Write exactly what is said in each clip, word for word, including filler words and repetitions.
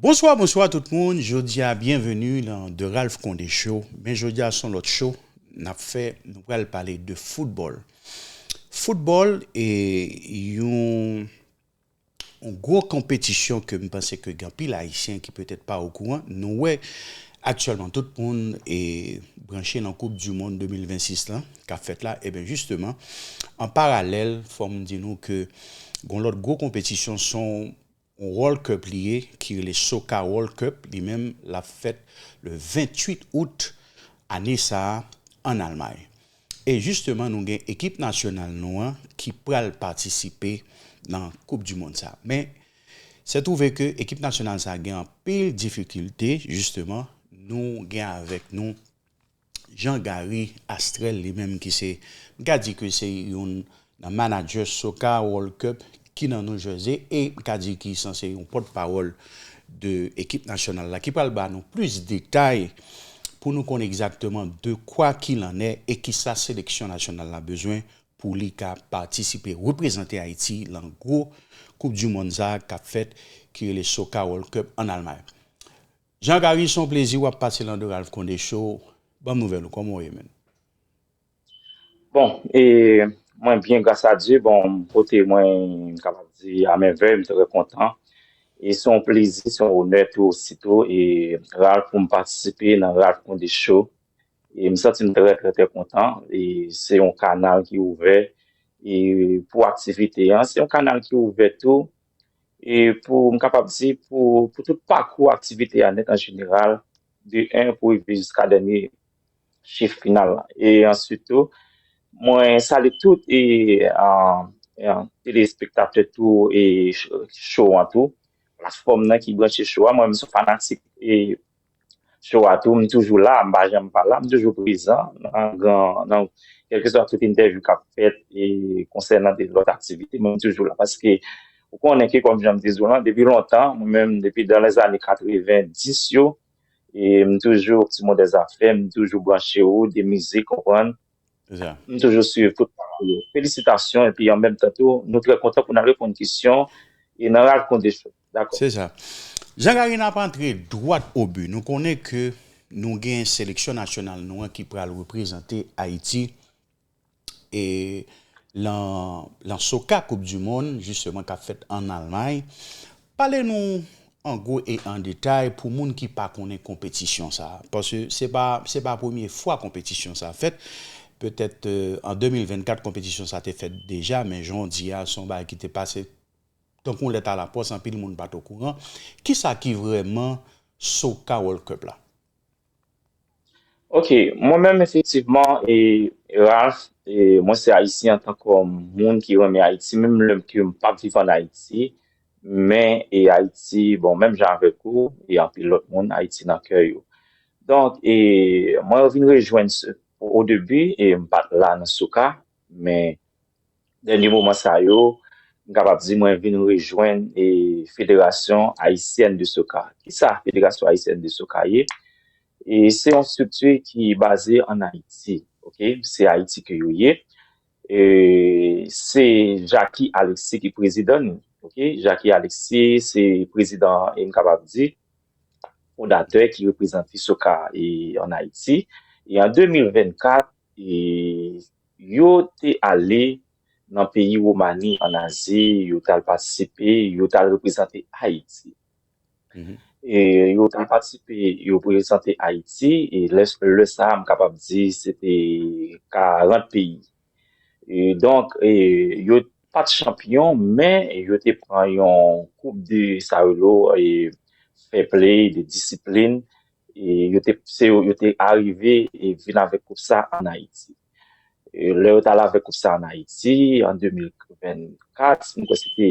Bonswa, bonswa tout moun. Jodi a, byenveni nan The Ralph Condé Show. Men jodi a, se yon lòt show n ap fè. Nou pral pale de foutbòl. Foutbòl e yon, yon gwo konpetisyon ke m panse ke gen anpil Ayisyen ki petèt pa okouran. Nou wè aktyèlman tout moun e branche nan Koup di Mond de mil vennsis lan k ap fèt la. Ebyen, jisteman, an paralèl, fò m di nou ke gon lòt gwo konpetisyon, se yon World Cup li ye, ki rele Soca World Cup. Li menm, l ap fèt le venntuit out ane sa a ann Almay. E jisteman, nou gen ekip nasyonal nou an ki pral patisipe nan Koup di Mond sa a. Men, se twouve ke ekip nasyonal sa a gen anpil difikilte, jisteman, nou gen avèk nou Jean Gary Astrel, li menm ki se, m ka di ke se youn nan manadjè Soca World Cup ki nan New Jersey, e m ka di ki sanse yon pòtpawòl de ekip nasyonal la, ki pral ba nou plis detay pou nou konn egzakteman de kwa qu'il en est e kisa seleksyon nasyonal la bezwen pou li ka patisipe, reprezante Ayiti nan gwo Koup di Mond sa a k ap fèt, ki rele Soca World Cup ann Almay. Jean Gary, se yon plezi w ap pase nan The Ralph Condé Show. Ban m nouvèl ou, kòman w ye, menn? Bon, e mwen byen, gras a Dye. Bon, m pote mwen, m kapab di, a mèvèy, m trè kontan. E se yon plezi, se yon onè tou osi tou, e Ralph, pou m patisipe nan Ralph Condé Show. E m santi m trè, trè, trè kontan. E se yon kanal ki ouvè e pou aktivite an. Se yon kanal ki ouvè tou e pou, m kapab di, pou, pou tout pakou aktivite a nèt an jeneral, de en pou rive jiska dènye chif final la. E answit tou, mwen salye tout e, e, e telespektatè tou e ch- show an tou. Platfòm nan ki branche show a, mwen menm se yon fanatik e show a tou, m toujou la, m pa janm pa la, m toujou prezan nan gran, nan kèlkeswa tout entèvyou k ap fèt e konsènan de lòt aktivite, mwen m toujou la. Paske ou konnen ke, kòm jan m te di w lan, depi lontan, mwen menm depi dan lèzane katrevendis yo, e m toujou ti modèz afè, m toujou branche ou de mizik, konprann. M toujou swiv tout pakou yo. Felisitasyon, epi an menm tan tou, nou trè kontan pou n al reponn kesyon e nan Ralph Condé Show. Dakò. Se sa. Jean Gary, n ap antre dwat o bi. Nou konnen ke nou gen seleksyon nasyonal nou an ki pral reprezante Ayiti e lan, lan Soca Koup di Mond, jisteman, k ap fèt ann Almay. Pale nou an gwo e an detay pou moun ki pa konnen konpetisyon sa a. Paske se pa, se pa premye fwa konpetisyon sa a fèt. Petèt, euh, an de mil vennkat, konpetisyon sa a te fèt deja, men jan w di a, se yon bagay ki te pase tankou yon lèt alapòs, anpil moun pa t okouran. Kisa ki vrèman Soca World Cup la? Ok, mwen menm efektivman, e, Ralph, e, mwen se Ayisyen antan kòm moun ki renmen Ayiti, menm lè ke m p ap viv ann Ayiti, men e Ayiti, bon, menm jan avèk ou, e anpil lòt moun, Ayiti nan kè yo. Donk, e, mwen vin rejwenn, o debi, e m pa t la nan Soca, men dènye moman sa yo, m kapab di mwen vin rejwenn e Fédération Haïtienne de Soccer. Kisa Fédération Haïtienne de Soccer ye? E se yon estrikti ki baze ann Ayiti, ok? Se Ayiti ke yo ye. E se Jacky Alexis ki prezidan nou, ok? Jacky Alexis se prezidan, e m kapab di, fondatè ki reprezante soca e ann Ayiti. E an de mil vennkat, e yo te ale nan peyi Womani, ann Azi, yo t al patisipe, yo t al reprezante Ayiti. E yo t al patisipe, yo reprezante Ayiti, e lè, lè sa a, m kapab di, se te karant peyi. E donk, e, yo pa t chanpyon, men yo te pran yon koup de, sa yo rele, e, fair play, de disiplin. E yo te, se yo, yo te arive e vin avèk koup sa ann Ayiti. E lè yo t al avèk koup sa ann Ayiti, an de mil vennkat, m kwè se te,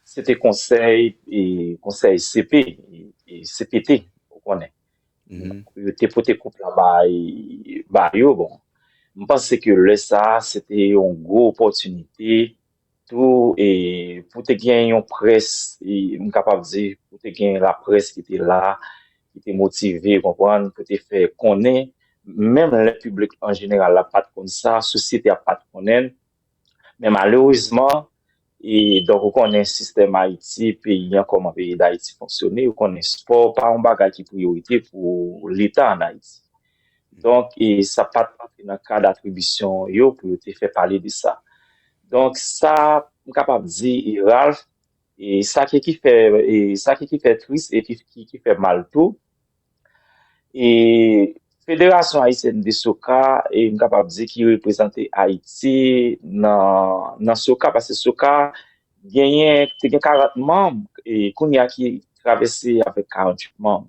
se te konsèy, e, konsèy C P, e, e C P T, ou konnen. Yo te pote koup la bay, ba yo, bon. M panse ke lè sa a, se te yon gwo opòtinite tou, e pou te gen yon près, e m kapab di, pou te gen laprès ki te la, ki te motive, konprann, pou te fè konnen, menm lè piblik an jeneral la pa t konn sa, sosyete a pa t konnen l, men malerezman, E donk, ou konnen sistèm Ayiti, peyi an, kòman peyi Dayiti fonksyone, ou konnen spò pa yon bagay ki priyorite pou Leta ann Ayiti. Donk, e sa pa t rantre nan kad atribisyon yo pou yo te fè pale de sa. Donk, sa, m kapab di, e Ralph, e sa ki, ki fè, e sa ki, ki fè tris e ki, ki, ki fè mal tou, e Federasyon Ayisyèn de Soka, e m kapab di ki reprezante Ayiti nan, nan soka, paske soka genyen, te gen karant manm, e kounye a ki travèse avèk karanntuit manm.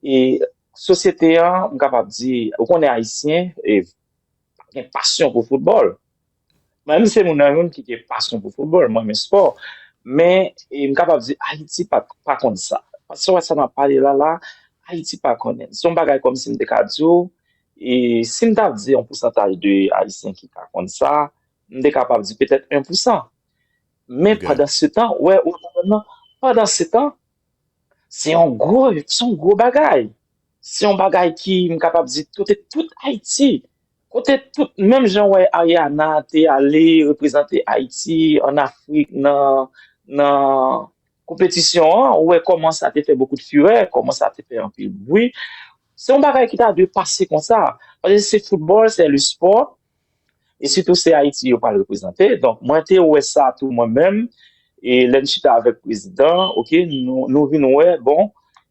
E sosyete an, m kapab di, ou konnen Ayisyen, e pa gen pasyon pou foutbòl. Mwen menm se moun nan youn ki gen pasyon pou foutbòl, mwen renmen spò. Men, e m kapab di, Ayiti pa, pa konn sa. Paske wè sa n ap pale la la, Ayiti pa konnen. Se yon bagay kòmsi m te ka di w, e si m ta di yon pousantaj de Ayisyen ki ka konn sa, m te kapab di petèt en pousan. Men pandansetan, wè, ou konprann nan, pandansetan, se yon gwo, se yon gwo bagay. Se yon bagay ki, m kapab di, kote tout Ayiti, kote tout, menm jan wè Ariana te ale reprezante Ayiti ann Afrik nan, nan konpetisyon an, ou wè kòman sa te fè bokou de firè, kòman sa te fè anpil bri. Se yon bagay ki ta dwe pase konsa. Paske se foutbòl, se le spò. E sitou se Ayiti yo pral reprezante. Donk, mwen te wè sa tou mwen menm. E lè n chita avèk prezidan, oke, nou, nou vin wè, bon,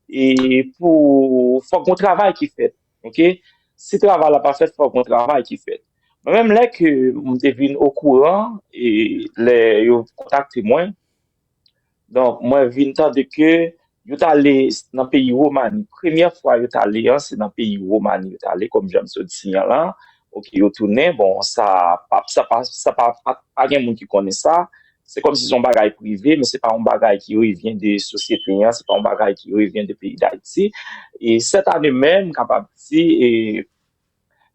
e pou, fòk gon travay ki fèt, oke. Si travay la pa fèt, fòk gon travay ki fèt. Mwen menm, lè ke m te vin okouran, e lè yo kontakte mwen, donk, mwen vin tande ke yo t ale nan peyi Womani. Premyè fwa yo t ale an, se nan peyi Womani yo t ale, kòm jan m sot di an lan. Oke, yo tounen. Bon, sa pa, sa pa, sa pa, pa, pa gen moun ki konnen sa. Se kòmsi se yon bagay prive, men se pa yon bagay ki revyen de sosyete an, se pa yon bagay ki revyen de peyi Dayiti. E sèt ane menm, m kapab di, e,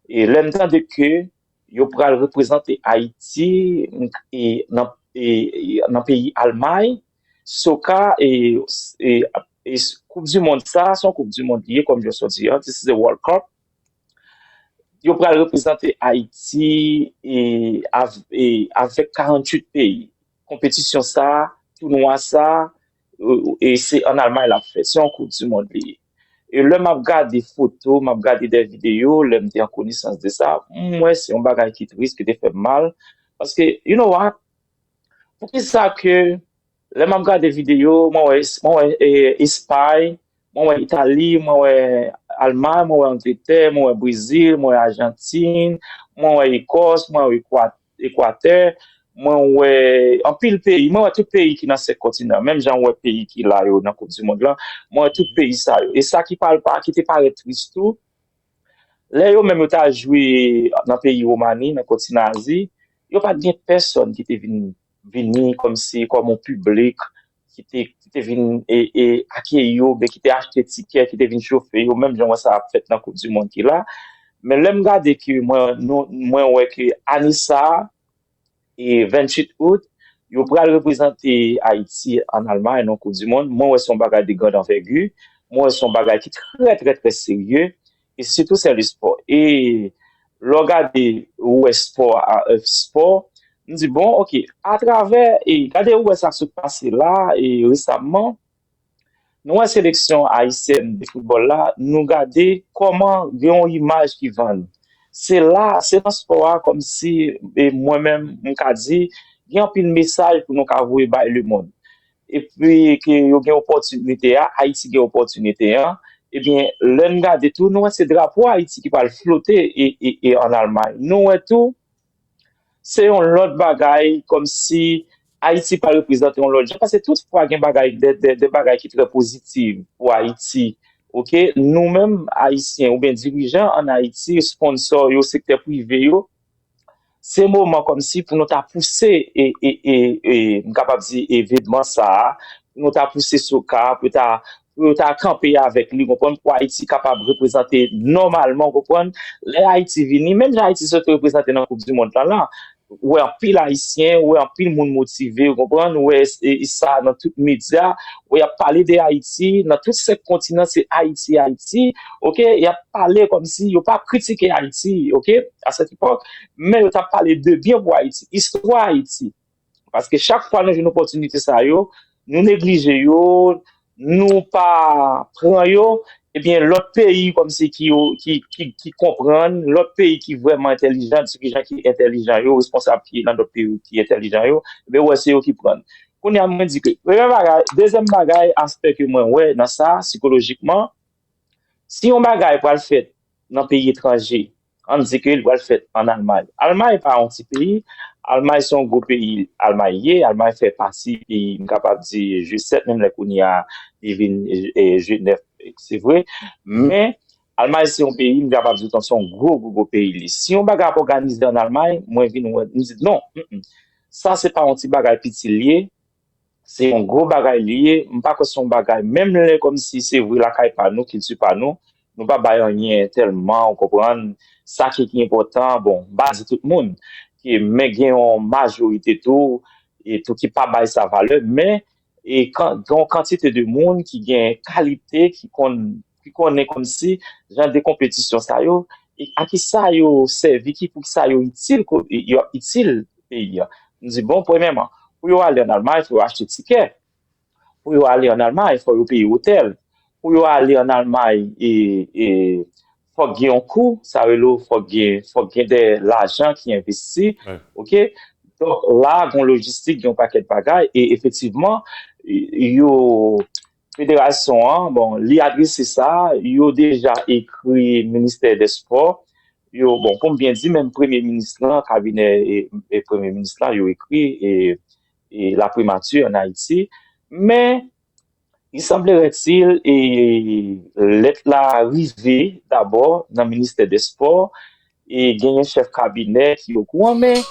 e lè m tande ke yo pral reprezante Ayiti, e, nan, e, e, nan peyi Almay, soka, e, e, e Koup di Mond sa, se yon Koup di Mond li ye, kòm jan w sot di an, this is a World Cup. Yo pral reprezante Ayiti, e, av-, e, avèk karanntuit peyi. Konpetisyon sa, tounwa sa, e, e se ann Almay l ap fèt. Se yon Koup di Mond li ye. E lè m ap gade foto, m ap gade de videyo, lè m te an konesans de sa, m wè se yon bagay ki tris, ki te fè m mal. Paske, you know what? Poukisa ke lè m ap gade videyo, mwen wè, mwen wè, e, Espay, mwen wè Itali, mwen wè Almay, mwen wè Angletè, mwen wè Brezil, mwen wè Ajantin, mwen wè Ekòs, mwen wè Ekwa-, Ekwatè, mwen wè anpil peyi, mwen wè tout peyi ki nan sèt kontinan, menm jan w wè peyi ki la yo nan Koup di Mond lan, mwen wè tout peyi sa yo. E sa ki pa, pa, ki te parèt tris tou, lè yo menm yo ta jwe nan peyi Womani, nan kontinan Azi, yo pa t gen pèsòn ki te vin, vini kòmsi, kòm yon piblik, ki te, ki te vin, e, e, akeyi yo, oubyen ki te achte tikè, ki te vin chofe yo, menm jan w wè sa ap fèt nan Koup di Mond ki la. Men lè m gade ke mwen, nou, mwen wè ke ane sa a, e venntuit out, yo pral reprezante Ayiti ann Almay nan Koup di Mond. Mwen wè se yon bagay de grande envergure. Mwen wè se yon bagay ki trè, trè, trè serye. E sitou, se le spò. E lè w gade, ou wè spò, a, e, spò, m di, bon, oke, atravè, e gade, ou wè sa k sot pase la, e resaman, nou wè seleksyon ayisyèn de foutbòl la, nou gade kòman gen yon imaj ki vann. Se la, se nan spò a, kòmsi, e mwen menm, m ka di, gen anpil mesaj pou nou ka voye bay lemonn. Epi ke yo gen opòtinite a, Ayiti gen opòtinite an, ebyen, lè n gade tou, nou wè se drapo Ayiti ki pral flote e, e, e ann Almay. Nou wè tou, se yon lòt bagay, kòmsi Ayiti pral reprezante yon lòt jan, paske tout fwa gen bagay, de, de, de bagay ki trè pozitif pou Ayiti, oke? Nou menm, Ayisyen oubyen dirijan ann Ayiti, sponsò yo, sektè prive yo, se moman kòmsi pou nou ta pouse, e, e, e, e, m kapab di evenman sa a, pou nou ta pouse soka, pou ta, pou yo ta kanpe avèk li, konprann, pou Ayiti kapab reprezante nòmalman, konprann. Lè Ayiti vini, menm jan Ayiti sot reprezante nan Koup di Mond lan, lan, ou wè anpil Ayisyen, ou wè anpil moun motive, ou konprann, ou wè, e, e sa nan tout medya, ou wè y ap pale de Ayiti, nan tout sèt kontinan, se Ayiti, Ayiti, oke, y ap pale kòmsi yo pa kritike Ayiti, oke, a sèt epòk, men yo t ap pale de byen pou Ayiti, istwa Ayiti. Paske chak fwa nou jwenn opòtinite sa yo, nou neglije yo, nou pa pran yo, ebyen, lòt peyi kòmsi ki, ki, ki, ki konprann, lòt peyi ki vrèman entèlijan, di ki jan ki entèlijan yo, responsab ki nan lòt peyi ki entèlijan yo, ebyen, wè, se yo ki pran. Kounye a, mwen di ke, premye bagay, dezyèm bagay, aspè ke mwen wè nan sa, sikolojikman, si yon bagay pral fèt nan peyi etranje, ann di ke li pral fèt ann Almay. Almay pa yon ti peyi, Almay se yon gwo peyi, Almay ye, Almay fè pati peyi, m kapab di, G sèt, menm lè kounye a, li vin, e, G nèf, se vre, men Almay se yon peyi, m kapab di, se yon gwo, gwo, gwo peyi li. Si yon bagay ap òganize ann Almay, mwen vin wè, m di, non, mm, mm. Sa se pa yon ti bagay piti li ye, se yon gwo bagay li ye, m pa kwè se yon bagay, menm lè kòmsi se vre lakay pa nou, kilti pa nou, nou pa bay anyen tèlman, ou konprann, sa ki, ki enpòtan, bon, m pa di tout moun, ki, men gen yon majorite tou, e tou ki pa bay sa valè, men e kan, gen yon kantite de moun ki gen kalite, ki konn, ki konnen kòmsi jan de konpetisyon sa yo, e a ki sa yo sèvi, ki pou ki sa yo itil, ko- yo itil peyi a. M di, bon, premyèman, pou yo ale ann Almay, fò yo achte tikè. Pou yo ale ann Almay, fò yo peye otèl. Pou yo ale ann Almay, e, e, fòk gen yon kou, sa rele w, fòk gen, fòk gen de lajan ki envesti, Wi. Oke? Donk, la, gen lojistik, gen yon pakèt bagay, e efektivman, yo, federasyon an, bon, li adrese sa, yo deja ekri ministè dè spò, yo, bon, pou m byen di, menm premye minis lan, kabinè e, e premye minis lan, yo ekri e, e la primati ann Ayiti, men il semblerait-il, e lèt la rive dabò nan ministè dè spò, e genyen chèf kabinè ki okouran, men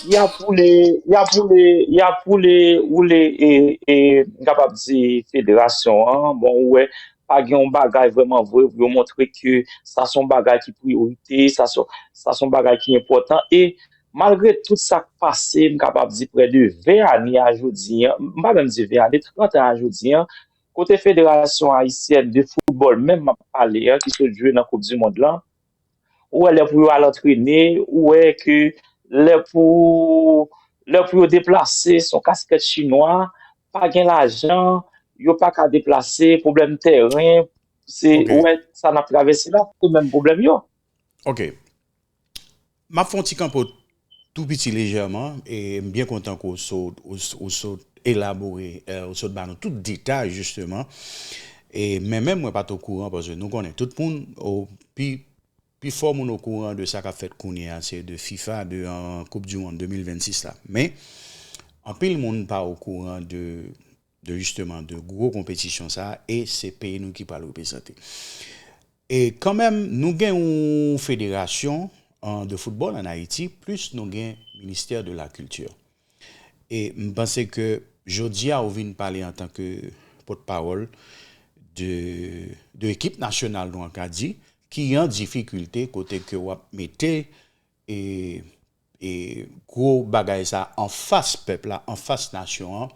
y ap woule, y ap woule, y ap woule, woule, e, e, m kapab di federasyon an, bon, ou wè, pa gen yon bagay vrèman vre pou yo montre ke sa se yon bagay ki priyorite, sa se, sa se yon bagay ki enpòtan, e malgre tout sa k pase, m kapab di prè de ven ane a jodi an, m pa menm di ven ane, trant an a jodi an, kote federasyon ayisyèn de foutbòl menm m ap pale an, ki sot jwe nan koup di mond lan, ou wè lè pou yo al antrene, ou wè ke lè pou, lè pou yo deplase, se yon kaskèt chinwa, pa gen lajan, yo pa ka deplase, pwoblèm tèren, se, Ok. Ou wè sa n ap travèse la, se menm pwoblèm yo. Ok. M ap fè yon ti kanpo tou piti lejèman, e m byen kontan ke w sot, ou, ou sot elabore, eh, ou sot ba nou tout detay, jisteman. E, men menm mwen pa t okouran, paske nou konnen tout moun, o, pi, pi fò moun okouran de sa k ap fèt kounye a, se de fifa, de, eh, koup di mond de mil vennsis la. Men, anpil moun pa okouran de, de jisteman, de gwo konpetisyon sa, e se peyi nou ki pral reprezante. E kanmenm, nou gen yon federasyon, eh, de foutbòl ann Ayiti, plis nou gen ministè de la kilti. E m panse ke jodi a ou vin pale antanke pòtpawòl de, de ekip nasyonal nou an ka di, ki an difikilte kote ke w ap mete, e, e gwo bagay sa anfas pèp la, anfas nasyon an,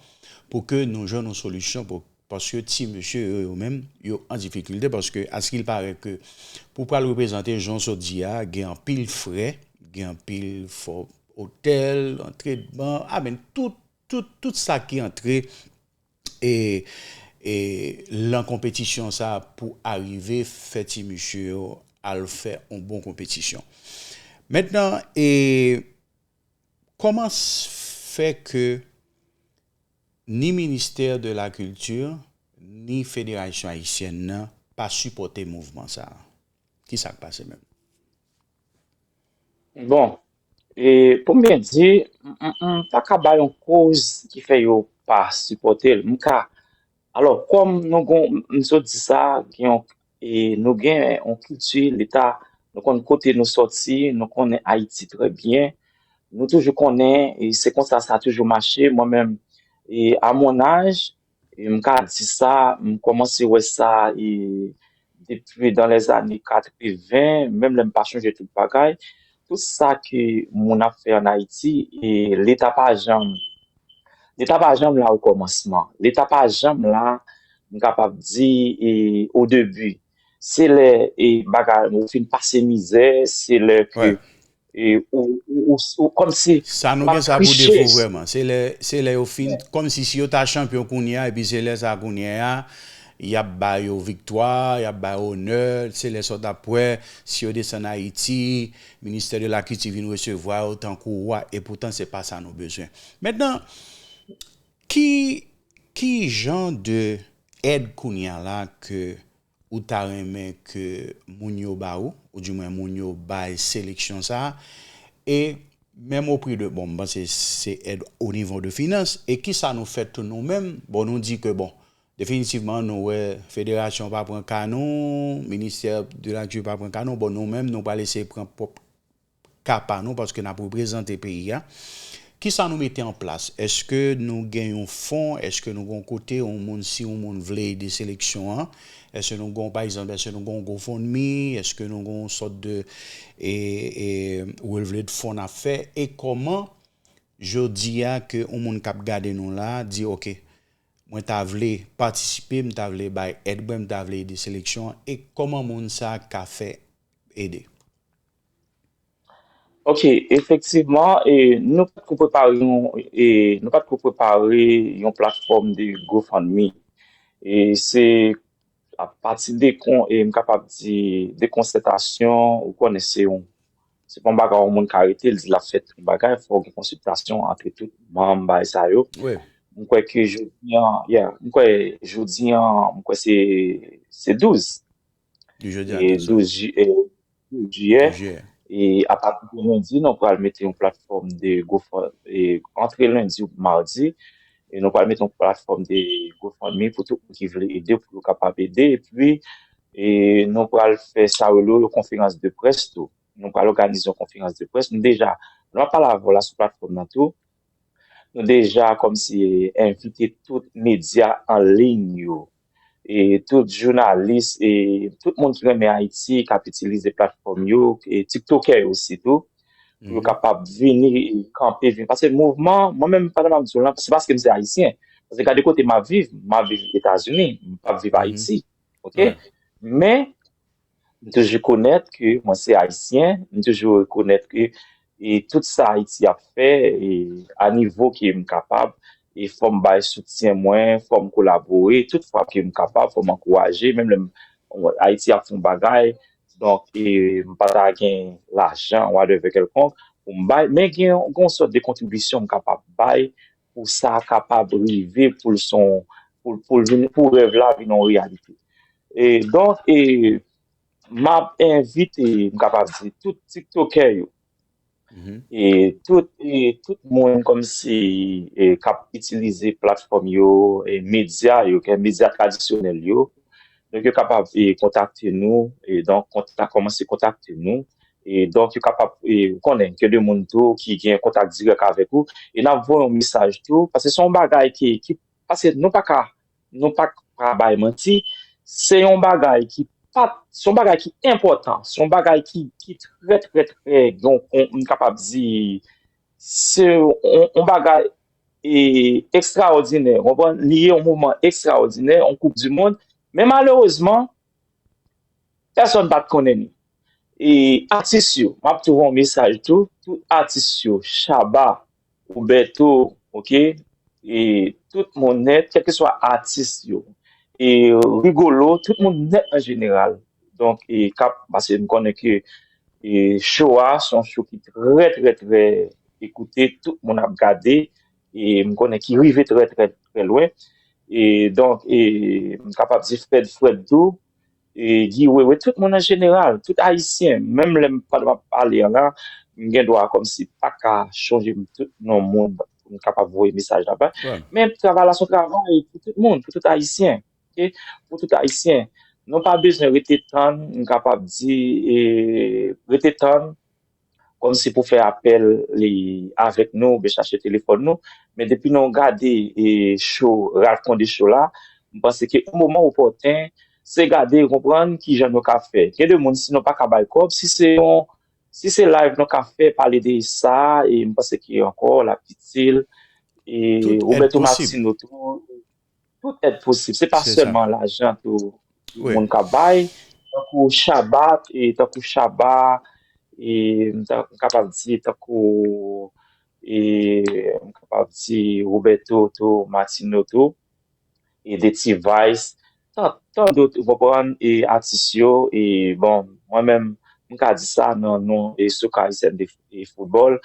pou ke nou jwenn yon solisyon pou, paske ti mesye yo, yo menm, yo an difikilte, paske askil parèt ke pou pral reprezante jan w sot di a, gen anpil frè, gen anpil fò otèl, antrenman, a men tout, tout, tout sa ki antre e, e lan konpetisyon sa pou arive fè ti mesye yo al fè yon bon konpetisyon. Mentnan, e kòman s- fè ke ni ministè de la kilti, ni federasyon ayisyèn nan pa sipòte mouvman sa a? Ki sa k pase menm? Bon, e pou m byen di, m, m, m pa ka bay yon koz ki fè yo pa sipòte l. M ka, alò, kòm nou gon, m sot di sa, gen yon, e nou gen yon kilti, leta, nou konn kote nou sòti, nou konnen Ayiti trè byen. Nou toujou konnen, e se konsa sa toujou mache. Mwen menm, e à mon âge, e m ka di sa, m kòmanse wè sa, e depi dans les années quatre-vingts, menm lè m pa chonje tout bagay, tout sa ke moun ap fè ann Ayiti, e leta pa janm, leta pa janm la o kòmansman. Leta pa janm la, m kapab di, e o debi. Se lè, e bagay, ou fin pase mizè, se lè ke Wè. e, ou, ou, ou, ou kòmsi Sa nou gen sa pou defo vrèman. Se lè, se lè yo fin, kòmsi si yo ta chanpyon kounye a, epi se lè sa kounye a, y ap ba yo viktwa, y ap ba yo onè, se lè sa w t ap wè, si yo desann Ayiti, ministè de lakilti vin resevwa yo tankou wa, e poutan se pa sa nou bezwen. Mentnan, ki, ki jan de èd kounye a la ke ou ta renmen ke moun yo ba ou, oudimwen moun yo bay seleksyon sa a, e menm o pri de, bon, m panse se èd o nivo de finans, e kisa nou fè tou nou menm, bon, nou di ke, bon, definitivman, nou wè federasyon pa pran ka nou, ministè de lakilti pa pran ka nou, bon, nou menm, nou pral eseye pran pwòp ka pa nou, paske n ap reprezante peyi a. Kisa nou mete an plas? Èske nou gen yon fon? Èske nou gen yon kote yon moun, si yon moun vle ede seleksyon an? Èske nou gen, pa egzanp, èske nou gen yon GoFundMe? Èske nou gen yon sòt de e, e, relve de fon n ap fè? E kòman, jodi a, ke yon moun k ap gade nou la, di, oke, mwen ta vle patisipe, m ta vle bay èd mwen, m ta vle ede seleksyon an, e kòman moun sa ka fè ede? Ok, efektivman, e, nou pa t ko prepare yon, e, nou pa t ko prepare yon platfòm de GoFundMe. E se apati de kon, e m kapab di, de konsètasyon, ou konnen se yon, se pa yon bagay yon moun ka rete, l di l ap fè tout bagay, fò gen konsiltasyon ant tout manm, bagay sa yo. M kwè ke jodi an, yeah, m kwè jodi an, m kwè se, se douz. Jodi a, e, douz. Douz jiyè. E apati de lendi, nou pral mete yon platfòm de GoFundMe, e, antre lendi ou madi, e nou pral mete yon platfòm de GoFundMe pou tout moun ki vle ede, pou yo kapab ede. Epi, e nou pral fè sa yo rele yon konferans de près tou. Nou pral òganize yon konferans de près. Nou deja, nou ap pale avè w la sou platfòm nan tou. Nou deja kòmsi envite tout medya an liy yo, e tout jounalis, e tout moun ki renmen Ayiti, k ap itilize platfòm yo, e tiktokè yo sitou, pou yo kapab vini, e kanpe, vini. Paske mouvman, mwen menm, pandan m ap di w lan, se paske m se ayisyen. Paske gade kote m ap viv, m ap viv Etazini, m p ap viv Ayiti. Ok? Men, m toujou konèt ke mwen se ayisyen, m toujou rekonèt ke, e, tout sa Ayiti ap fè, e, a nivo ke m kapab, e fò m bay soutyen mwen, fò m kolabore, tout fwa ke m kapab, fò m ankouraje, menm lè m, Ayiti ap fè yon bagay, donk, e, m pa ta gen lajan, whatever kèlkonk, pou m bay, men gen yon, gen yon sòt de kontribisyon m kapab bay pou sa kapab rive, pou l son, pou, pou l vin, pou rèv la vin yon reyalite. E donk, e, m ap envite, m kapab di, tout tiktokè yo, e tout, e tout moun kòmsi, e k ap itilize platfòm yo, e medya yo, ke medya tradisyonèl yo, donk yo kapab, e, kontakte nou, e donk kontak, kòmanse kontakte nou, e donk yo kapab, e, ou konnen gen de moun tou ki gen kontak dirèk avèk ou, e n ap voye yon mesaj tou, paske se yon bagay ki, ki, paske nou pa ka, nou pa ka bay manti, se yon bagay ki pa, se yon bagay ki enpòtan, se yon bagay ki, ki trè, trè, trè, donk, on, m kapab di, se yon, yon bagay, e, ekstraòdinè, w konprann? Li ye yon moman ekstraòdinè, yon koup di mond, men malerezman, pèsonn pa t konnen ni. E atis yo, m ap tou voye yon mesaj tou, tout atis yo, Shabba, Roberto, ok, e tout moun nèt, kèlkeswa atis yo, e Rigolo, tout moun nèt an jeneral. Donk, e k ap, paske m konnen ke, e show a se yon show ki trè, trè, trè ekoute, tout moun ap gade, e m konnen ki rive trè, trè, trè lwen. E donk, e m kapab di Fred, Fred tou, e Guy Wewe, tout moun an jeneral, tout ayisyen, menm lè m, pandan m ap pale an la, m gen dwa kòmsi pa ka chonje m tout non moun pou m kapab voye mesaj la bay. Men travay la se yon travay pou tout moun, pou tout ayisyen, ok? Pou tout ayisyen. Nou pa bezwen rete tann, m kapab di, e, rete tann, kòmsi pou fè apèl li avèk nou, oubyen chache telefòn nou. Men depi nou gade, e, show, Ralph Condé Show la, m panse ke yon moman opòten, se gade, konprann kijan nou ka fè. Gen de moun, si nou pa ka bay kòb, si se yon, si se live nou ka fè, pale de sa, e m panse ke ankò, l ap itil. E Roberto Martino tou, tout èd posib. Se pa sèlman lajan tou moun ka bay. Tankou Shabba, e tankou Shabba, e m ta- m kapab di tankou, e m kapab di Roberto tou, Martino tou, e de T-Vice, tan tan dòt, ou konprann, e atis yo, e bon, mwen menm, m ka di sa nan non e Soca Haïtienne de e foutbòl,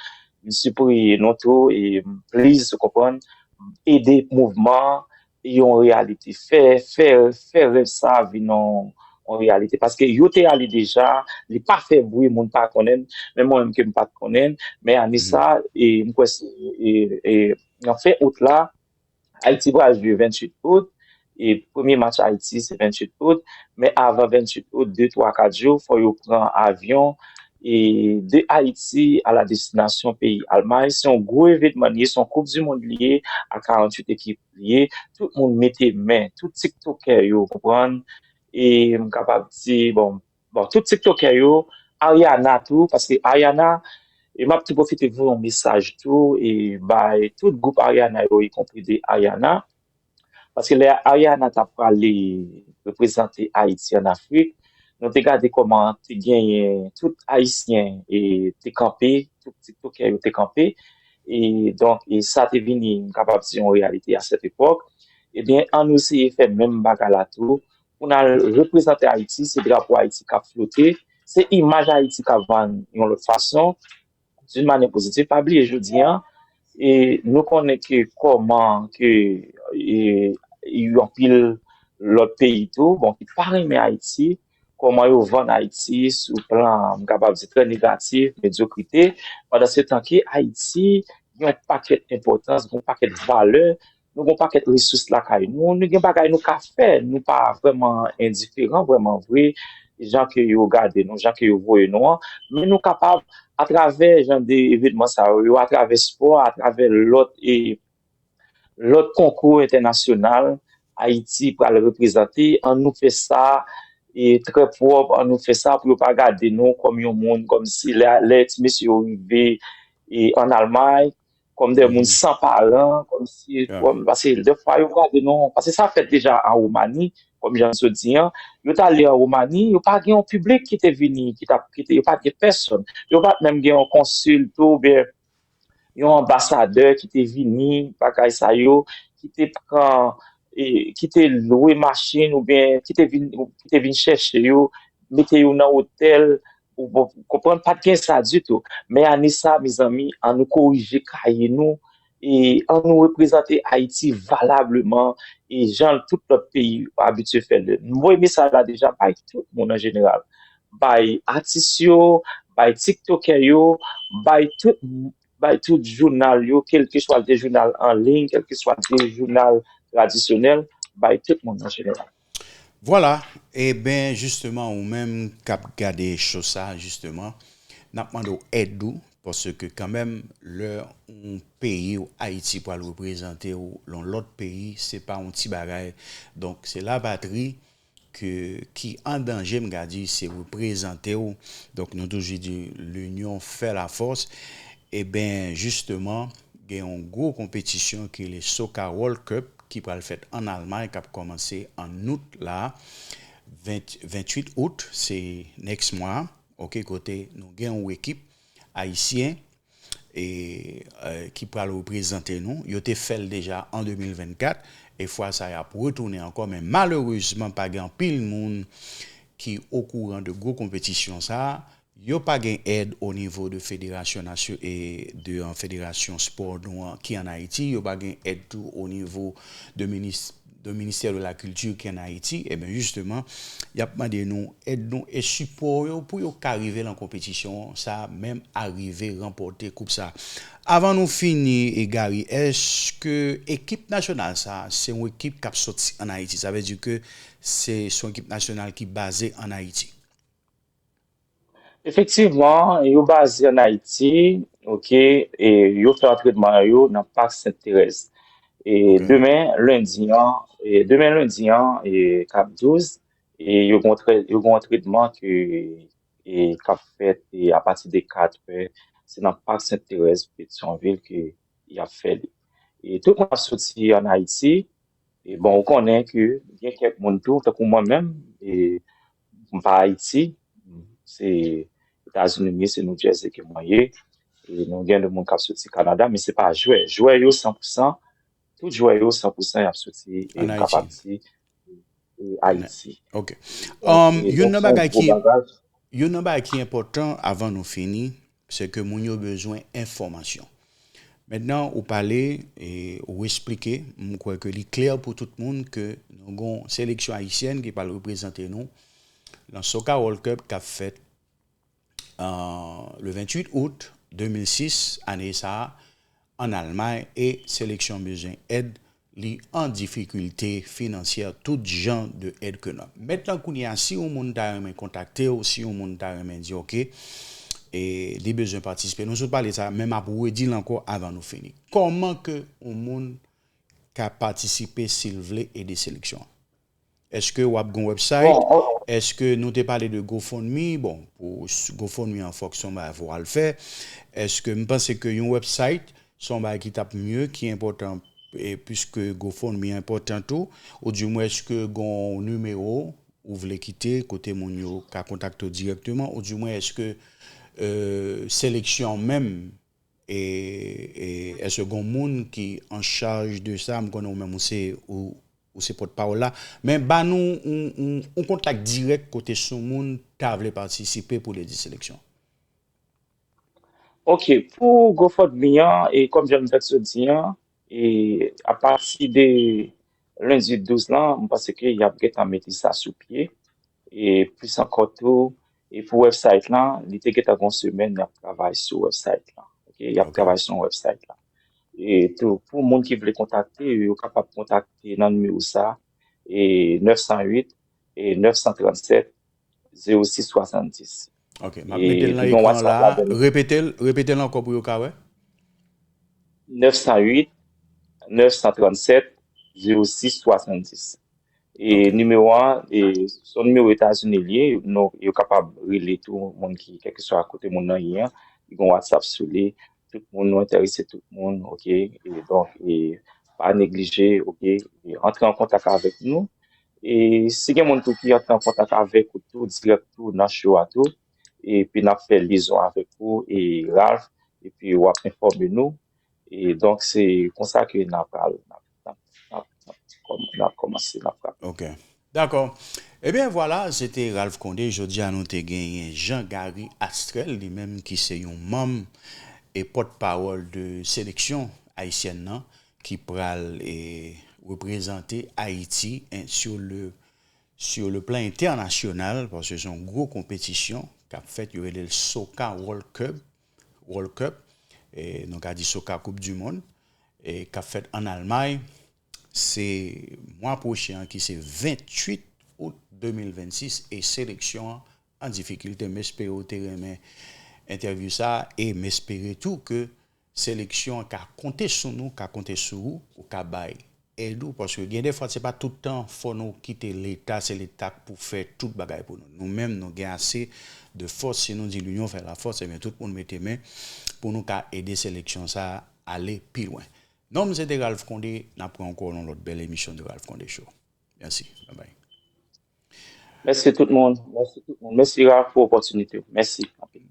m sipriye nou tou, e m please, ou konprann, ede mouvman an yon reyalite, fè fè fè rèv sa vin yon yon reyalite, paske yo te ale deja, li pa fè bri, moun pa konnen l, menm mwen menm ke m pa t konnen l, men ane sa, e m kwè se e, e, nan fen out la, Ayiti pral jwe venntuit out, e premye match Ayiti se venntuit out, men avan venntuit out, de, twa, kat jou, fò yo pran avyon e de Ayiti a la destinasyon peyi Almay. Se yon gwo evènman li ye, se yon koup di mond li ye, a karanntuit ekip li ye. Tout moun mete men, tout tiktokè yo, konprann? E m kapab di, bon, bon, tout tiktokè yo, Ariana tou, paske Ariana, e m ap tou pwofite voye yon mesaj tou, e bay tout gwoup Ariana yo, ikonpri de Ariana, paske lè Ariana t ap prale reprezante Ayiti ann Afrik, nou te gade kòman te genyen tout Ayisyen e te kanpe, tout tiktokè yo te kanpe, e donk, e sa te vini, m kapab di, yon reyalite a sèt epòk, ebyen, ann nou eseye fè menm bagay la tou, pou n al reprezante Ayiti, se drapo Ayiti k ap flote, se imaj Ayiti k ap vann yon lòt fason, d'une manière positive. Pa bliye jodi an, e nou konnen ke kòman ke e, e anpil lòt peyi tou, bon, ki pa renmen Ayiti, kòman yo vann Ayiti sou plan, m kapab di, trè negatif, medyokrite, pandan se tan ke Ayiti gen yon pakèt enpòtans, gen yon pakèt valè, nou gen yon pakèt resous lakay nou, nou gen bagay nou ka fè, nou pa vrèman endiferan, vrèman vre, jan ke yo gade nou, jan ke yo voye nou an, men nou kapab, atravè jan de evènman sa yo, atravè spò, atravè lòt e lòt konkou entènasyonal Ayiti pral reprezante, ann nou fè sa e trè pwòp, ann nou fè sa pou yo pa gade nou kòm yon moun, kòm si lè, lè ti mesye yo rive e ann Almay, kòm de moun san paran, kòm si, kòm, paske de fwa yo gade nou, paske sa fèt deja an Womani, kòm jan m sot di an, yo t ale an Womani, yo pa gen yon piblik ki te vini, ki t ap, ki te, yo pa t gen pèsòn, yo pa t menm gen yon konsil tou, oubyen yon anbasadè ki te vini, bagay sa yo, ki te pran, e, ki te lwe machin oubyen ki te vin, ki te vin chèche yo, mete yo nan otèl, ou bon, konprann, pa t gen sa ditou. Men ane sa, mezanmi, ann nou korije kaye nou, e ann nou reprezante Ayiti valableman, e jan tout lòt peyi abitye fè l. M voye mesaj la deja bay tout moun an jeneral, bay atis yo, bay tiktokè yo, bay tout bay tout jounal yo, kèlkeswa l te jounal an liy, kèlkeswa l te jounal tradisyonèl, bay tout moun an jeneral. Vwala, eben, jisteman, ou menm k ap gade cho sa, jisteman, n ap mande w èd ou, paske kanmenm, lè yon peyi w Ayiti pral reprezante w lan lòt peyi, se pa yon ti bagay. Donk, se lapatri ke, ki an danje, m ka di, se reprezante w. Donk, nou toujou di, l'union fait la force. Eben, jisteman, gen yon gwo konpetisyon ki rele Soca World Cup ki pral fèt ann Almay, k ap kòmanse ann out la, ven, ventuit out, se next mwa, oke, kote nou gen yon ekip ayisyen e, e, ki pral reprezante nou. Yo te fè l deja an de mil vennkat, e fwa sa y ap retounen ankò, men malerezman, pa gen anpil moun ki okouran de gwo konpetisyon sa a. Yo pa gen èd o nivo de federasyon nasyo, e de, e, federasyon spò nou an ki ann Ayiti. Yo pa gen èd tou o nivo de minis, de ministè de la kilti ki ann Ayiti. Eben, jisteman, y ap mande nou èd nou e sipò yo pou yo ka rive lan konpetisyon sa a, menm arive ranpòte koup sa a. Avan nou fini, e Gary, èske ekip nasyonal sa a, se yon ekip k ap sòti ann Ayiti? Sa vle di ke se, se yon ekip nasyonal ki baze ann Ayiti? Efektivman, yo baze ann Ayiti, oke, e yo fè antrenman yo nan Pak Sent Terèz. E demen, lendi an, e demen lendi an, e k ap douz, e yo gen yon trè-, yo gen yon antrenman ke, e k ap fèt, e apati de kat è, se nan Pak Sent Terèz, Petyonvil, ke y ap fè li. E tout moun ap soti ann Ayiti, e bon, ou konnen ke gen kèk moun tou, tankou mwen menm, e m pa Ayiti, se, Etazini m ye, se New Jersey ke mwen ye. E nou gen de moun k ap soti Kanada, men se pa jwè. Jwè yo san pou san, tout jwè yo san pou san y ap soti e An m kapab Ayiti. di e, Ayiti. Ok. Donk, Um, e, youn donk nan se yon bagay gwo ki bagaj. Youn nan bagay ki enpòtan avan nou fini, se ke moun yo bezwen enfòmasyon. Mentnan, ou pale, e, ou esplike, m kwè ke li klè pou tout moun ke nou gon seleksyon ayisyèn ki pral reprezante nou nan Soca World Cup k ap fèt uh, le venntuit out de mil sis, ane sa a, an Almay, e seleksyon bezwen èd, li an difikilte finansyè, tout jan de èd ke nan. Mentnan, kounye a, si yon moun ta renmen kontakte w, si yon moun ta renmen di, ok, e li bezwen patisipe, nou sot pale sa, men m ap redi l ankò avan nou fini. Kòman ke yon moun ka patisipe si l vle ede seleksyon an? Èske w ap gen yon website? Èske nou te pale de GoFundMe? Bon, pou s- GoFundMe an fòk se yon bagay fò w al fè. Èske m panse ke yon website se yon bagay ki t ap mye, ki enpòtan, e, puiske GoFundMe enpòtan tou, ou di mwen èske gen yon nimewo ou vle kite kote moun yo ka kontakte w dirèkteman, ou di mwen èske e, seleksyon an menm, e, e èske gen moun ki an chaj de sa? M konnen ou menm ou se ou, ou se pòtpawòl la. Men ba nou yon, yon, yon kontak dirèk kote si yon moun ta vle patisipe pou l ede seleksyon. Ok, pou GoFundMe an, e kòm jan m fèk sot di an, e apati de lendi douz lan, m panse ke y ap gentan mete sa sou pye. E plis ankò tou, e pou website lan, li te gentan gon semèn y ap travay sou website lan. Ok, y ap Ok. Travay sou website lan. E tou, pou moun ki vle kontakte, yo kapab kontakte nan nimewo sa, e nèf san uit, e nèf san trannsèt, zewo sis swasanndis. Ok, m ap mete l E nan li gen ekran an WhatsApp la. ladan li. Repete l, repete l ankò pou yo ka wè. Nèf san uit, nèf san trannsèt, zewo sis swasanndis. E Ok. Nimewo an, e, se yon nimewo Etazini li ye, nou, yo kapab rele tou moun ki, kèlkeswa kote moun nan ye an, li gen WhatsApp sou li, tout moun, nou enterese tout moun, ok? E donk, e, pa neglije, ok? E antre an kontak avèk nou. E si gen moun tou ki antre an kontak avèk ou tou, dirèk tou nan show a tou, epi n ap fè liyezon avèk ou, e Ralph, epi w ap enfòme nou. E donk, se konsa ke n ap pral, n ap, n ap, n ap, n ap kòm- n ap kòmanse, n ap frape. Ok. Dakò. Ebyen, vwala, se te Ralph Condé. Jodi a, nou te genyen Jean Gary Astrel, li menm ki se yon manm e pòtpawòl de seleksyon ayisyèn nan, ki pral e, reprezante Ayiti en, sur le, sur le plan entènasyonal, paske se yon gwo konpetisyon k ap fèt, yo rele l Soca World Cup, World Cup, e, nou ka di Soca Coupe du Monde, e, k ap fèt ann Almay. Se mwa pwochen an ki se venntuit out de mil vennsis e seleksyon an an difikilte. M espere w te renmen entèvyou sa a e m espere tou ke seleksyon an ka konte sou nou, ka konte sou ou, ou ka bay èd ou, paske gen de fwa se pa tout tan fò nou kite Leta, se Leta k pou fè tout bagay pou nou. Nou menm, nou gen ase de fòs, si nou di l'union fait la force, ebyen tout moun mete men pou nou ka ede seleksyon sa a ale pi lwen. Non m se te Ralph Condé, n ap pran ankò yon lòt bèl emisyon de Ralph Condé Show. Mèsi, babay. Mèsi tout moun. Mèsi tout moun. Mèsi Ralph pou opòtinite. Mèsi anpil.